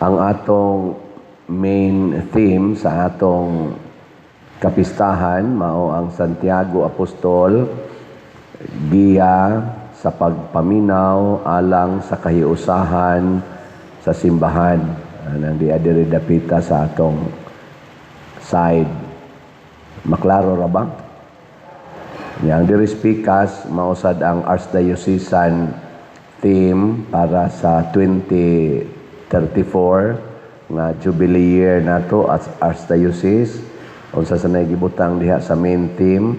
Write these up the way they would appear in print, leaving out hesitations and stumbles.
Ang atong main theme sa atong kapistahan mao ang Santiago Apostol, giya sa pagpaminaw alang sa kahiusahan sa simbahan. Anang di diri dapita sa atong side. Maklaro ra ba? Yang diri speakers mao sad ang Archdiocesan theme para sa 2034 nga Jubilee year nato as Archdiocese. Unsa sa gibutang diha sa main theme?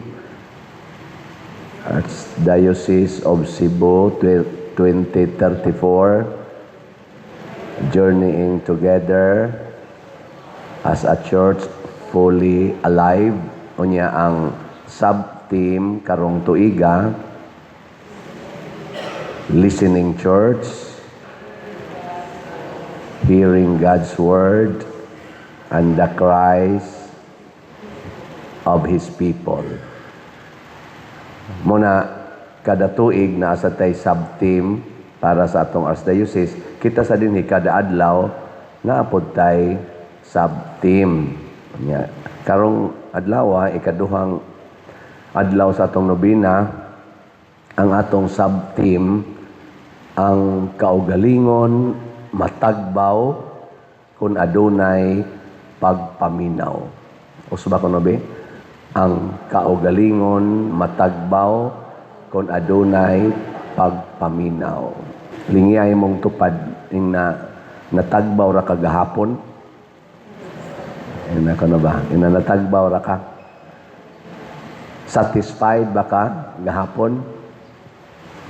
Archdiocese of Cebu 2034, Journeying Together as a Church Fully Alive. Unya ang sub-theme karong tuiga, Listening Church, Hearing God's Word and the Cries of His People. Muna kada tuig naa sa tay sub-theme para sa atong Archdiocese. Kita sa dinhi, kada adlaw naa pod tay sub-theme. Nya, karong adlaw, ikaduhang adlaw sa atong nobena, ang atong sub-theme, ang kaugalingon matagbaw kung adunay pagpaminaw. Uso ba kuno be? Ang kaugalingon matagbaw kung adunay pagpaminaw. Lingiyay mong tupad ing na natagbaw ra ka gahapon. Ina ko na ba? Ina natagbaw ra ka. Satisfied ba ka gahapon?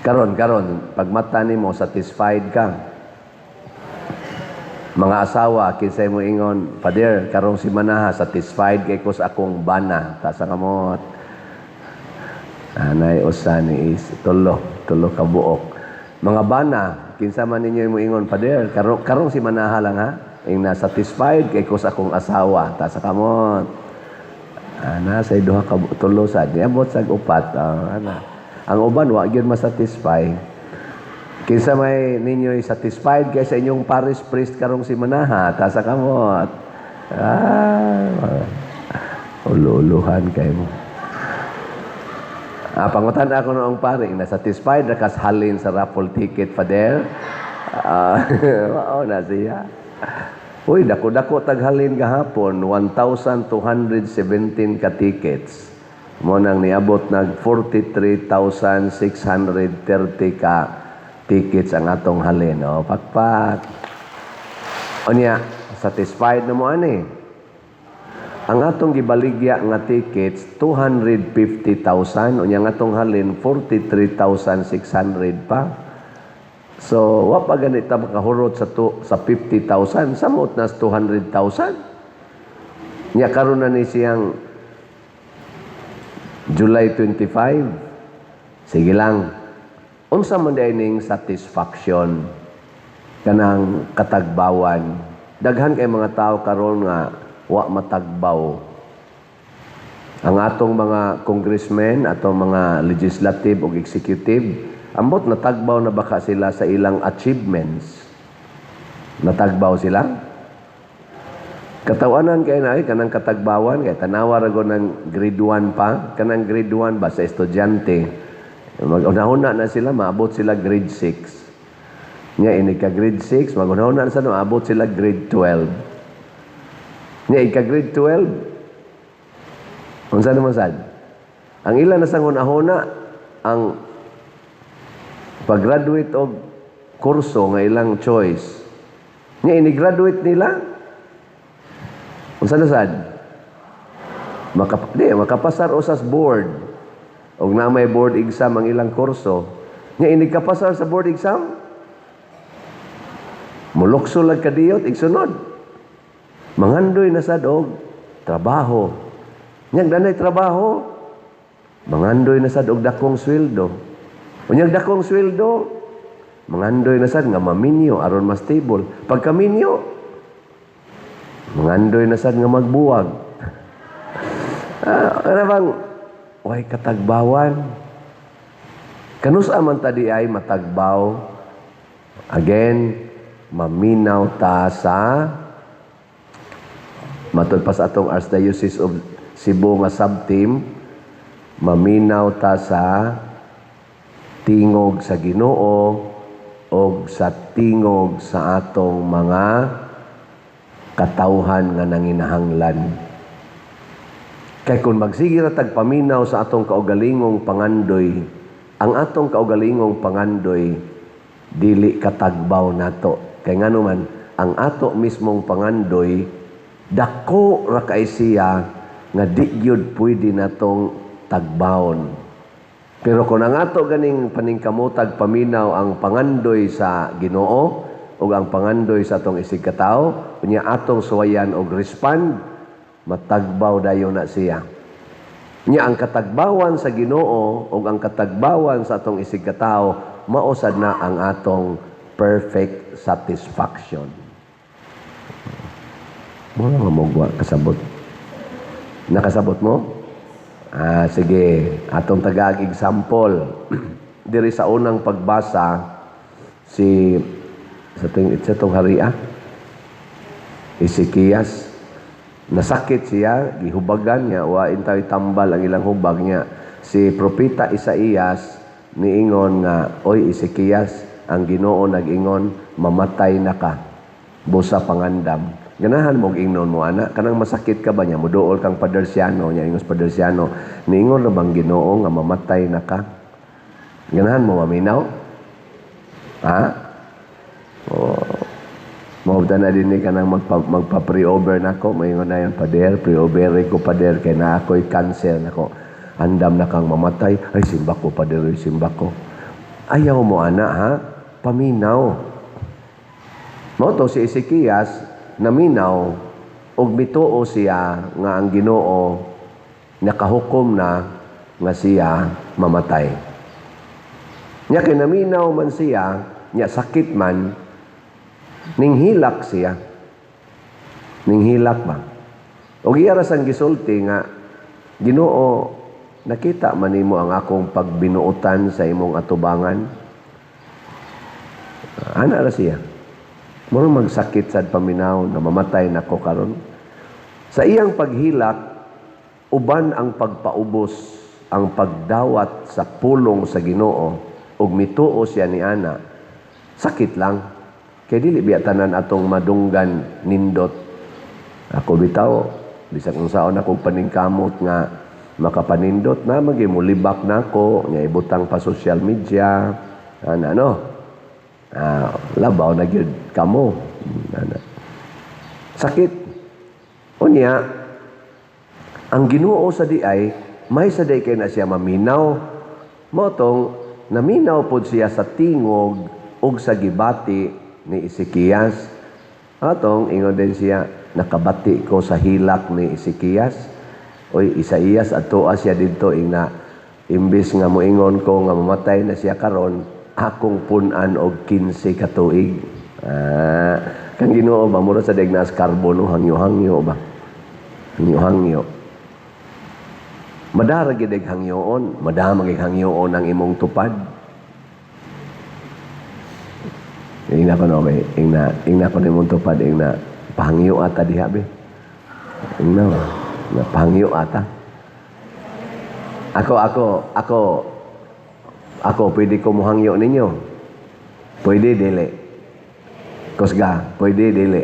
Karon, karon, pagmata nimo, satisfied ka? Mga asawa, kinsay mo ingon, "Father, karong simanaha, satisfied kay ko sa akong bana"? Taas ang kamot. Anay usa ni is tulo, tulo ka buok. Mga bana, kinsa man ninyo mo ingon, "Father, karong simanaha lang ha. Ing na satisfied kay ko sa akong asawa"? Taas ang kamot. Ana say duha ka tulo sa niabot sa upat. Ah, ana. Ang uban wa gyud masatisfy. Kinsa may ninyo'y satisfied kay sa inyong parish priest karong simanaha? Taas ang kamot. Ah, ulo-uluhan kay mo. Ah, pangutan ako noong pare, na satisfied ra kas halin sa raffle ticket, Father? Ah, mao na siya. Uy, dako-dako taghalin gahapon, 1,217 ka tickets. Mo nang niabot nag 43,630 ka tickets ang atong halin. O, pakpak. Unya, satisfied na mo ani? Ang atong gibaligya nga tickets 250,000, unya ang atong halin 43,600 pa. So, wa pa ganit ta makahurot sa 50,000, samot na sa 200,000. Nya karon na ni siyang July 25. Sige lang. Unsa man diay ning satisfaction, kanang katagbawan? Daghan kay mga tao karon nga wa matagbaw. Ang atong mga congressmen, atong mga legislative ug executive, ambot natagbaw na baka sila sa ilang achievements? Natagbaw sila? Katawanan kay na ay kanang katagbawan kay tanawa ra ng grade 1 pa, kanang grade 1 ba sa estudyante. Mag-unahuna na sila, maabot sila grade 6. Nya ini ka grade 6, mag-unahuna na sila, maabot sila grade 12. Nya ika grade 12. Unsa naman sad? Ang ilan na sa hunahuna ang pag-graduate og kurso nga ilang choice. Nya ini-graduate nila, unsa na sad? Di, makapasar usas board. Og na may board exam ang ilang kurso. Nya inig kapasar sa board exam, mulukso lag kadiyot igsunod. Mangandoy na sad og trabaho. Nya danay trabaho, mangandoy na sad og dakong sweldo. Unyag dakong sweldo, mangandoy na sad nga maminyo aron mas stable. Pagkaminyo, mangandoy na sad nga magbuwag. Ah, ano bang way katagbawan? Kanusa man tadi ay matagbaw? Again, Maminaw ta sa matod pa sa atong Archdiocese of Cebu nga sub-theme, maminaw ta sa tingog sa Ginoo o sa tingog sa atong mga katawhan nga nanginahanglan. Kay kung magsige ra tag paminaw sa atong kaugalingong pangandoy, ang atong kaugalingong pangandoy dili katagbaw nato. Kay ngano man, ang ato mismong pangandoy dako ra kay siya nga di gyud pwede natong tagbawon. Pero kung ang ato ganing paningkamotag paminaw ang pangandoy sa Ginoo ug ang pangandoy sa atong isigkatawo, unya atong suwayan og respond, matagbaw dayon na siya. Nya ang katagbawan sa Ginoo ug ang katagbawan sa atong isigkatawo, mao sad na ang atong perfect satisfaction. Mura nga mo kasabot. Nakasabot mo? Ah, sige. Atong tagaag example. Diri sa unang pagbasa, si sa ting sa itong haria, Ezekias, nasakit siya, gihubagan niya, wain tayo tambal ang ilang hubag niya. Si Propeta Isaías niingon nga, "Oy Ezekias, ang Ginoo nag-ingon, mamatay na ka. Busa pangandam." Ganahan mo ingnon mo ana, kanang masakit ka ba niya, muduol kang Padersiano niya, ingos Padersiano, niingon ra bang Ginoo nga mamatay na ka? Ganahan mo maminaw? Ha? Oh. Mao na din ni kanang magpa pre-over nako, moingon na yun, "Pader, pre-over ko, pader, kay na ako'y cancer nako." "Andam na kang mamatay." "Ay, simba ko, pader, oy, simba ko." Ayaw mo ana, ha? Paminaw. Mao to si Ezekias naminaw ug mituo siya nga ang Ginoo nakahukom na nga siya mamatay. Nya kay naminaw man siya, nya sakit man, ninghilak siya. Ninghilak ba? Og iya ra sang gisulti nga, "Ginoo, nakita man nimo ang akong pagbinuotan sa imong atubangan." Ana ra siya. Muro magsakit sad paminaw na mamatay nako karon. Sa iyang paghilak, uban ang pagpaubos, ang pagdawat sa pulong sa Ginoo ug mituo siya ni ana. Sakit lang. Kay dili biya tanan atong madunggan nindot. Ako bitaw, bisag unsaon akong paningkamot nga makapanindot na magi mulibak nako, nya ibutang pa social media, ana no. Ah, labaw na gyud kamo. Ana. Sakit. Unya, ang Ginoo sa diay, may sa diay kay na siya maminaw. Mao tong naminaw pod siya sa tingog ug sa gibati ni Ezekias. Atong ingon din siya, "Nakabati ko sa hilak ni Ezekias. Oy Isaías, adtoa siya didto ingna imbis nga moingon ko nga mamatay na siya karon, akong pun-an og 15 ka tuig." Ah, kang Ginoo ba mura sa degnas karbo no, hangyo-hangyo ba? Hangyo-hangyo. Madara gid ig hangyoon, madama gid hangyoon ang imong tupad. Ingna ko no, may ingna ingna ko nimong tupad, ingna pahangyo ata diha be. Ingna ba? Na pahangyo ata. Ako pwede ko mohangyo ninyo. Pwede dili. Kusga, pwede dili.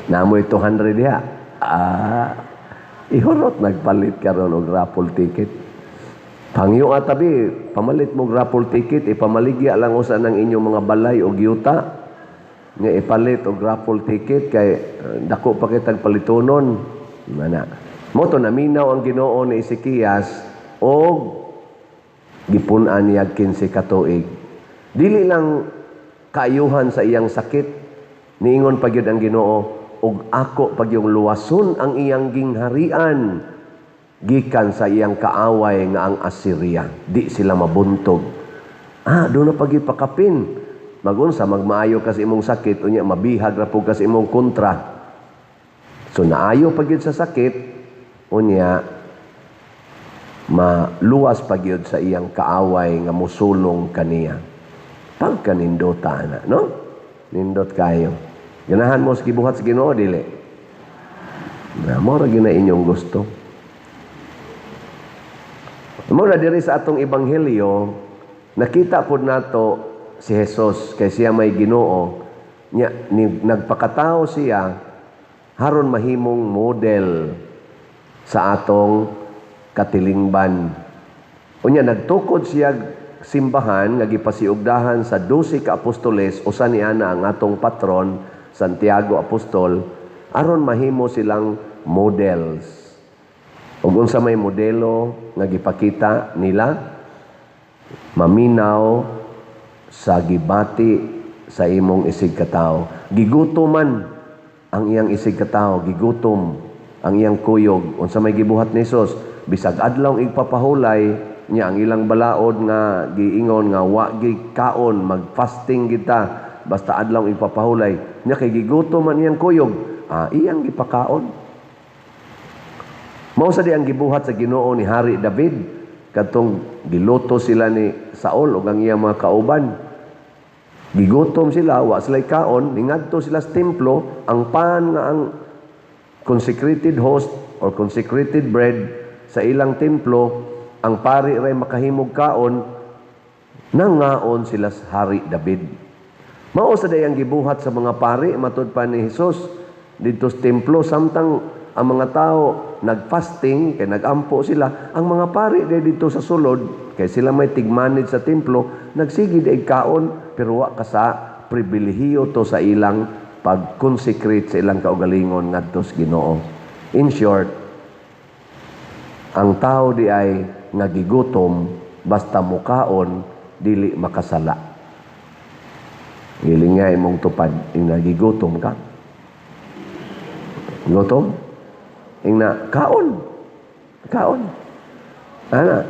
Namoy 200 diha. Ah, ihurot nagpalit karon og raffle ticket. Pangyo tabi, pamalit mo raffle ticket, ipamaligya lang usa ng inyong mga balay o yuta. Nga ipalit og raffle ticket kay dako pa kitag palitonon. Mana. Mo to naminaw ang Ginoo ni Ezekias og gipun-an niya 15 ka tuig. Dili lang kaayuhan sa iyang sakit, niingon pa gyud ang Ginoo og ako pag yung luwason ang iyang gingharian gikan sa iyang kaaway nga ang Assyria. Di sila mabuntog. Ah, doon na pagipakapin. Magunsa magmaayo ka sa imong sakit unya mabihag ra pud ka sa imong kontra. So naayo pa gyud sa sakit unya maluwas pa gyud sa iyang kaaway nga musulong kaniya. Pagkanindota na, no? Nindot kayo. Ganahan mo sa gibuhat sa Ginoo, dili? Na mo ra gina inyong gusto. Mo na diri sa atong ebanghelyo, nakita pod nato si Jesus kay siya may Ginoo nya ni, nagpakatao siya haron mahimong model sa atong katilingban. Unya nagtukod siya simbahan nga gipasiugdahan sa 12 ka apostoles, usa ni ana ang atong patron Santiago Apostol, aron mahimo silang models. Ug unsa may modelo nga gipakita nila? Maminaw sa gibati sa imong isig katawo. Gigutoman ang iyang isig katawo, gigutom ang iyang kuyog. Unsa may gibuhat ni Jesus? Bisag adlaw igpapahulay niya ang ilang balaod nga giingon nga wa gi kaon, mag-fasting kita basta adlaw igpapahulay niya kay gigutom man iyang kuyog, iyang gipakaon. Mao sa di ang gibuhat sa Ginoo ni Hari David kadtong giluto sila ni Saul ug ang iyang mga kauban. Gigutom sila, wa sila kaon, ningadto sila sa templo, ang pan nga ang consecrated host or consecrated bread sa ilang templo, ang pari ray makahimog kaon, nangaon sila sa Hari David. Mao sa day ang gibuhat sa mga pari matud pa ni Jesus didto sa templo. Samtang ang mga tao nagfasting kay nagampo sila, ang mga pari day didto sa sulod kay sila may tig-manage sa templo, nagsige day kaon, pero wa ka sa pribilehiyo to sa ilang pag-consecrate sa ilang kaugalingon ngadto sa Ginoo. In short, ang tao di ay nga gigutom, basta mukaon, dili makasala. Giling nga imong tupad, ing nagigutom ka. Gutom? Ing na kaon. Kaon. Ana.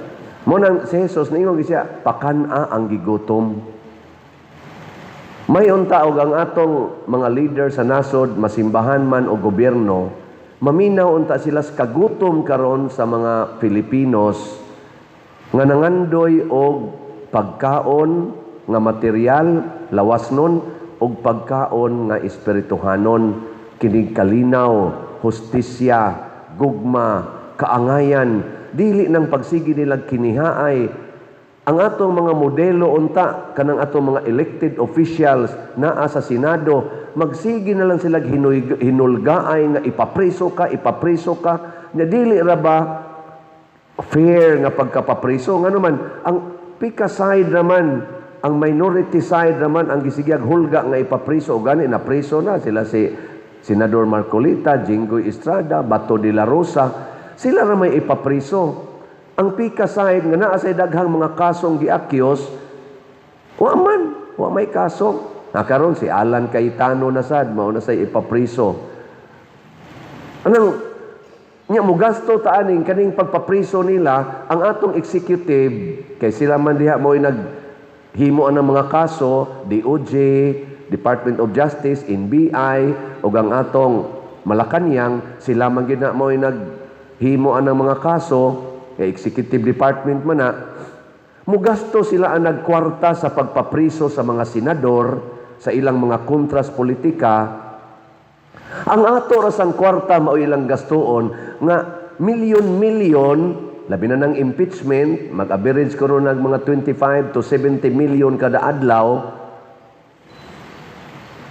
Mo nang si Jesus niingon siya, "Pakan-a ang gigutom." May unta og ang atong mga leader sa nasod, masimbahan man o gobyerno, maminaw unta sila sa kagutom karon sa mga Filipinos nga nangandoy og pagkaon nga material, lawas nun, og pagkaon nga espirituhanon, kinig kalinaw, hustisya, gugma, kaangayan, dili nang pagsigi nilag kinihaay. Ang atong mga modelo unta kanang atong mga elected officials naa sa Senado, magsige na lang sila hinulgaay nga ipapreso ka, ipapreso ka nya. Dili ra ba fair nga pagkapapreso? Ngano man ang pika side naman, ang minority side naman ang gisigag hulga nga ipapreso. Gani na preso na sila, si Senador Marcoleta, Jinggoy Estrada, Bato de la Rosa, sila ra may ipapreso. Ang pika side nga naa say daghang mga kasong giakyos, wa man, wa may kaso. Na karon si Alan Cayetano na sad mao na say ipapreso. Anang nya mo gasto ta aning kaning pagpapriso nila, ang atong executive kay sila man diha mo nag himo ang mga kaso, DOJ, Department of Justice, NBI ug ang atong Malacanang, sila man gid na mo nag himo ang mga kaso kay executive department man na. Mugasto sila ang nagkwarta sa pagpapriso sa mga senador sa ilang mga kontras politika. Ang ato ra sang kwarta mao ilang gastuon nga milyon-milyon, labi na ng impeachment, mag-average ko ron nag mga 25 to 70 million kada adlaw.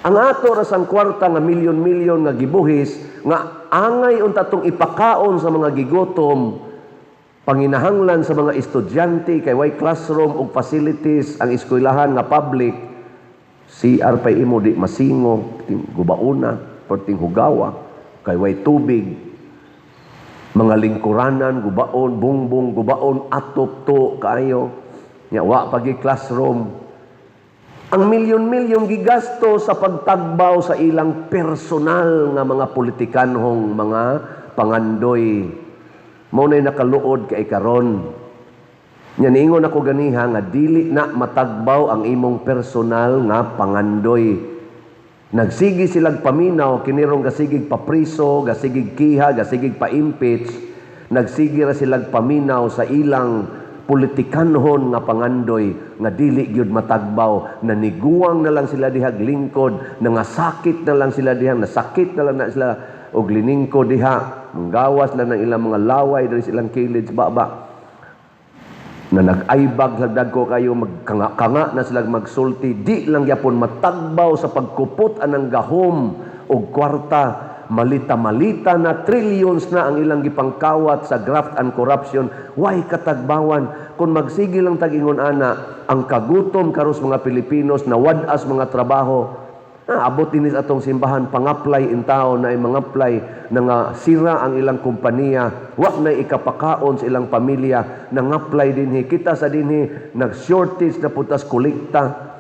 Ang ato ra sang kwarta nga milyon-milyon nga gibuhis nga angay unta tong ipakaon sa mga gigutom, panginahanglan sa mga estudyante kay way classroom ug facilities ang eskwelahan nga public, CR pa imo di masingo, ting gubauna, perting hugawa kay way tubig, mga lingkuranan gubaon, bungbong gubaon, atop to kaayo nya, wa pagi classroom. Ang milyon-milyon gigasto sa pagtagbaw sa ilang personal nga mga politikanhong mga pangandoy. Mao na'y nakaluod kay karon. Nya niingon ako ganiha nga dili na matagbaw ang imong personal nga pangandoy. Nagsigi silag paminaw kinirong gasigig papriso, gasigig kiha, gasigig pa-impeach. Nagsigi ra silag paminaw sa ilang politikanhon nga pangandoy nga dili gyud matagbaw. Naniguwang na lang sila dihag lingkod, nangasakit na lang sila diha, nasakit na lang na sila og liningkod diha, manggawas lang ng ilang mga laway diri sa ilang kilid sa baba na nag-aybag sa dagko kayo, magkanga-kanga na sila magsulti, di lang gyapon matagbaw sa pagkupot anang gahom og kwarta. Malita-malita na, trillions na ang ilang gipangkawat sa graft and corruption. Way katagbawan. Kung magsige lang tag-ingon ana, ang kagutom karos mga Pilipinos, nawad-as mga trabaho. Ah, abot din sa atong simbahan, pang-apply in tao na ay mga apply na nga sira ang ilang kompanya, wa na ikapakaon sa ilang pamilya, nang-apply dinhi. Kita sa dinhi, nag-shortage na putas kolekta.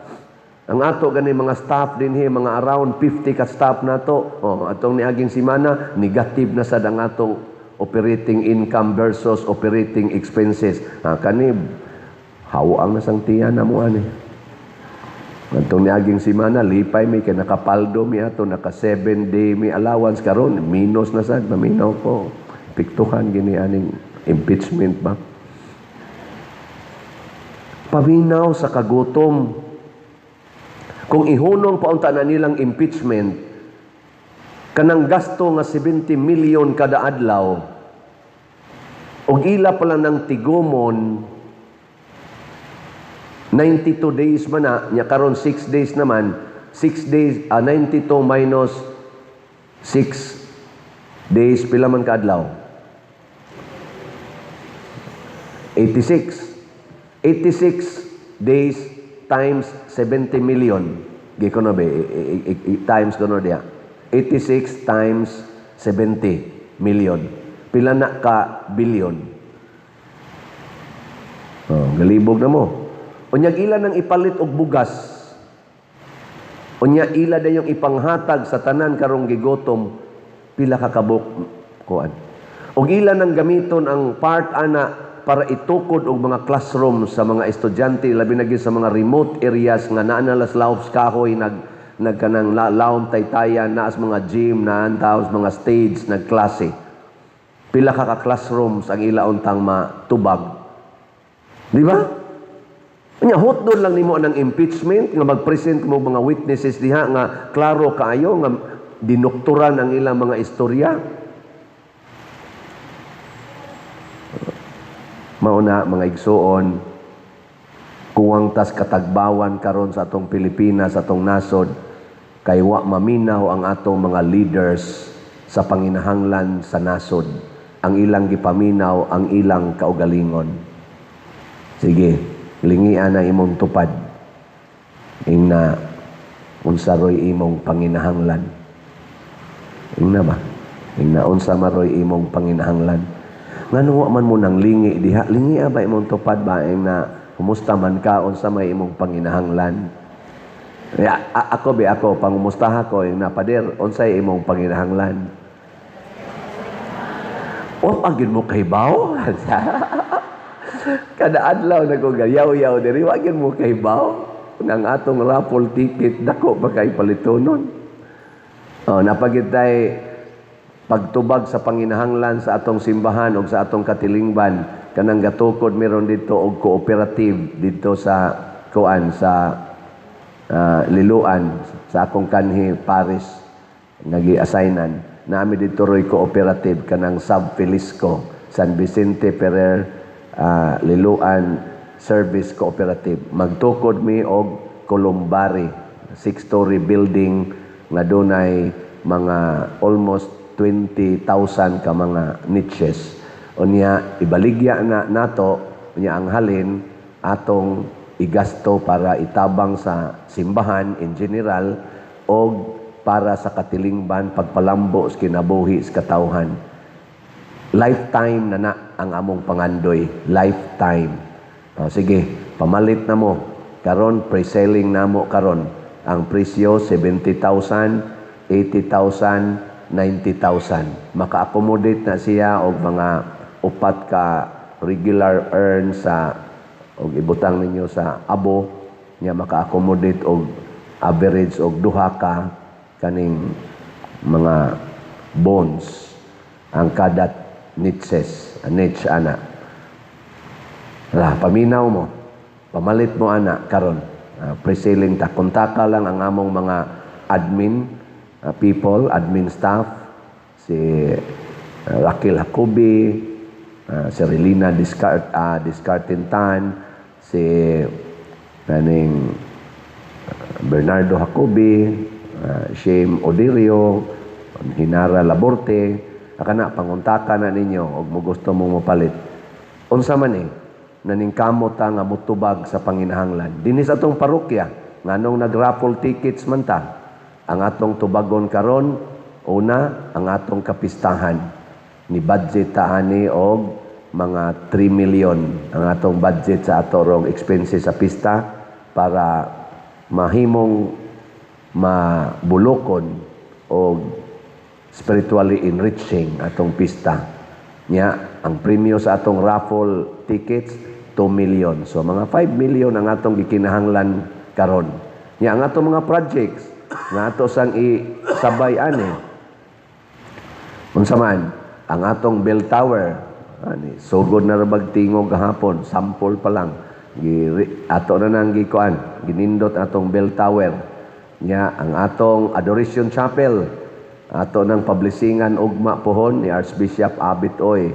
Ang ato gani mga staff dinhi, mga around 50 ka staff nato. Oh, atong niaging semana, negative na sad ang atong operating income versus operating expenses. Ah, kani hawa ang nasang tiyan na mo ani. Atong niaging semana, lipay mi kay nakapaldo mi ato, naka 7 day mi allowance. Karon minus na sad, maminaw ko. Piktuhan gini aning impeachment ba? Paminaw sa kagutom. Kung ihunong paunta na nilang impeachment, kanang gasto nga 70 million kada adlaw, ug ila pala ng tigumon, 92 days man na, nya karon 6 days naman, 6 days, 92 minus 6 days, pila man kaadlaw? 86. 86 days times 70 million. Gi kuno be, times kuno diya. 86 times 70 million. Pila na ka billion? Oh, galibog na mo. Unyag ila nang ipalit og bugas. Unya ila dayong ipanghatag sa tanan karong gigotom, pila ka kabuk kuan. Og ila nang gamiton ang part ana para itukod og mga classroom sa mga estudyante, labi na gyud sa mga remote areas nga naa na las laops kahoy, nagkanang laom taytayan, naas mga gym, naan taos mga stage nagklase. Pila ka ka classrooms ang ila untang matubag, di ba? Nya hotdon lang nimo ang impeachment nga mag-present mo mga witnesses diha nga klaro kaayo nga dinukturan ang ilang mga istorya. Mauna, mga igsuon, kuwang tas katagbawan karon sa atong Pilipinas, atong nasod, kay wa maminaw ang atong mga leaders sa panginahanglan sa nasod. Ang ilang gipaminaw, ang ilang kaugalingon. Sige, lingian na imong tupad. Ingna, unsa roy imong panginahanglan. Ingna ba? Ingna, unsa maroy imong panginahanglan. Ngano wa man mo nang lingi diha, lingi ba imong tupad ba, ingna, kumusta man ka, unsa may imong panginahanglan. Ya, ako be ako pangumustaha ko, ingna, "Pader, unsay imong panginahanglan?" Wa pa gyud mo kahibaw. Kada adlaw na ko gayaw-yaw diri, wa gyud mo kahibaw ng atong raffle ticket dako pa kay palitonon. Oh, napagid tay pagtubag sa panginahanglan sa atong simbahan o sa atong katilingban, kanang gatukod meron dito og cooperative dito sa kuan sa Liloan, sa akong kanhi Paris nga gi-assignan nami dito roy cooperative, kanang Sub Felisco, San Vicente Ferrer Liloan Service Cooperative. Magtukod mi og columbary, 6-story building nga dunay mga almost 20,000 ka mga niches. Unya ibaligya na nato, unya ang halin atong igasto para itabang sa simbahan in general og para sa katilingban, pagpalambo sa kinabuhi sa katawhan. Lifetime na na ang among pangandoy, lifetime. O, sige, pamalit na mo. Karon pre-selling namo karon. Ang presyo 70,000, 80,000, 90,000. Maka-accommodate na siya og mga upat ka regular urn sa og ibutang ninyo sa abo nya, maka-accommodate og average og duha ka kaning mga bones ang kada niches, niche ana. La, paminaw mo. Pamalit mo ana karon. Pre-selling ta. Kontaka lang ang among mga admin people, admin staff, si Raquel Jacobi, si Relina Discartintan, si kaning Bernardo Jacobi, Shane Odirio, Hinara Laborte, akana panguntaka na ninyo og mo gusto mong mopalit. Unsa man eh, naningkamot ta nga mutubag sa panginahanglan. Dinhi sa atong parokya, nganong nag-raffle tickets man ta, ang atong tubagon karon, una, ang atong kapistahan. Ni budget ta ani og mga 3 million ang atong budget sa ato rong expenses sa pista para mahimong mabulokon o spiritually enriching atong pista. Nya, ang premyo sa atong raffle tickets 2 million. So mga 5 million ang atong gikinahanglan karon. Nya ang atong mga projects nga ato sang isabay ani. Unsa man ang atong bell tower ani, sugod na ra bag tingog gahapon, sample pa lang. Gi ato na nang gikuan, ginindot atong bell tower. Nya ang atong Adoration Chapel ato nang publishingan ugma pohon ni Archbishop Abit Oy.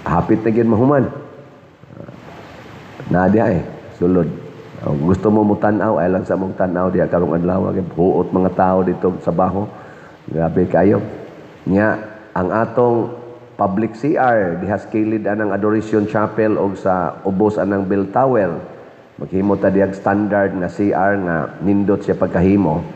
Hapit na gyud mahuman. Na diha eh, sulod. Kung gusto mo mutan-aw, ay lang sa mong tan-aw diha karong adlaw, kay huot mga tao dito sa baho. Grabe kayo. Nya ang atong public CR diha sa kilid anang Adoration Chapel og sa ubos anang bell tower. Maghimo ta diyag standard nga CR nga nindot siya pagkahimo.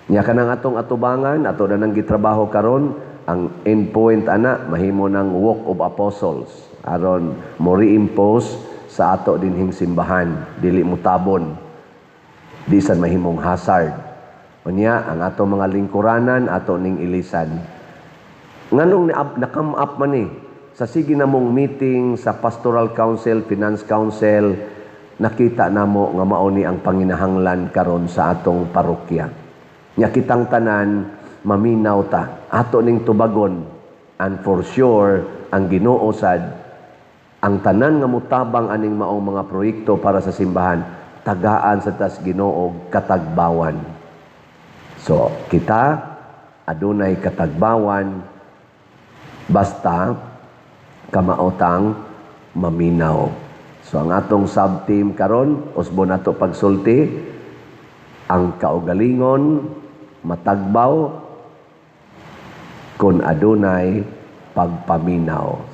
Nya kanang atong atubangan, ato na nang gitrabaho karon, ang endpoint ana mahimo ng Walk of Apostles aron mo reimpose sa ato dinhing simbahan, dili mutabon, di sad mahimong hazard. Unya ang ato mga lingkuranan ato ning ilisan. Nganong na-come up man eh sa sige namong meeting sa Pastoral Council, Finance Council, nakita namo nga mao ni ang panginahanglan karon sa atong parokya. Nya kitang tanan maminaw ta, ato ning tubagon, and for sure ang Ginoo sad, ang tanan nga mutabang aning maong mga proyekto para sa simbahan, tagaan sa tas Ginoo katagbawan. So kita adunay katagbawan basta kamaotang maminaw. So ang atong sub-theme karon, usbon nato pagsulti, ang kaugalingon matagbaw kung adunay pagpaminaw.